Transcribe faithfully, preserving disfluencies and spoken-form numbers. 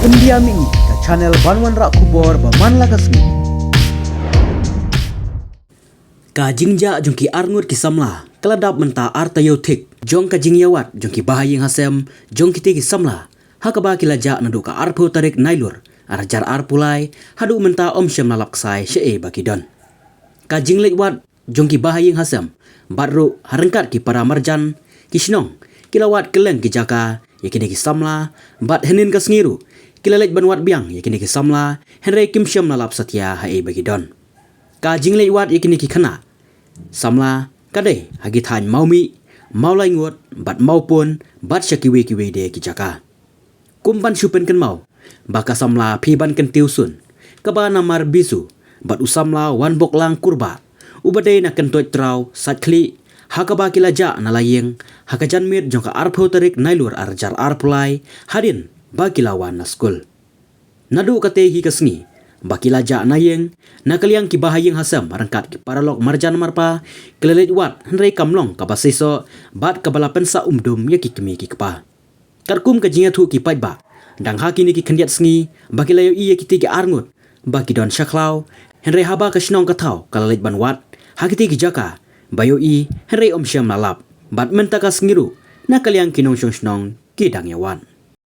India Mini, ka channel ban wanrah khubor ba man la ka sngi. Ka jingjah jong ki arngut ki samla ka la dap mynta ar taïew thik jong ka jingïawad jong ki bahaïing hasem jong kitei ki samla, ha kaba ki la jah naduh ka arphew tarik Nailur ar hajar arphew lai haduh mynta ym shym la lap ksai shaei ba ki don. Ka jingleit wad jong ki bahaïing hasem bad ruh ha ryngkat ki para marjan ki shnong, ki la wad kylleng ki jaka ïa kine ki samla, bad hynnin ka sngi ruh ki la leit ban wad biang ïa kine ki samla, hynrei kim shym la lap satia haei ba ki don. Ka jingleit wad ïa kine ki khynnah samla ka dei ha ki thaiñ Mawmih, Mawlaingut bad Mawpun, bad sha kiwei kiwei de ki jaka. Kum ban shu pynkynmaw ba ka samla Phibankyntiew Sun, kaba namar Bisu, bad u samla Wanboklang Kurbah, uba dei na Kyntoit Traw, Saitkhlieh, ha kaba ki la jah na la ïing ha ka janmiet jong ka arphew tarik Nailur ar hajar arphew lai hadien ba ki la wan na skul. Naduh katei hi ka sngi ba ki la jah na ïing, na ka liang ki bahaïing hasem ryngkat ki paralok marjan marpa ki la leit wad, hynrei kam long kaba seisoh bad kaba la pynsah umdum ïa ki kmie ki kpa. Katkum ka jingïathuh ki paidbah, dang ha kine ki khyndiat sngi ba ki la ïohi ïa kitei ki arngut ba ki don sha khlaw, hynrei haba ka shnong ka thaw ka la leit ban wad ha kitei ki jaka ba ïohi, hynrei ym shym la lap, bad mynta ka sngi ruh na ka liang ki nongshong shnong ki dang ïawad.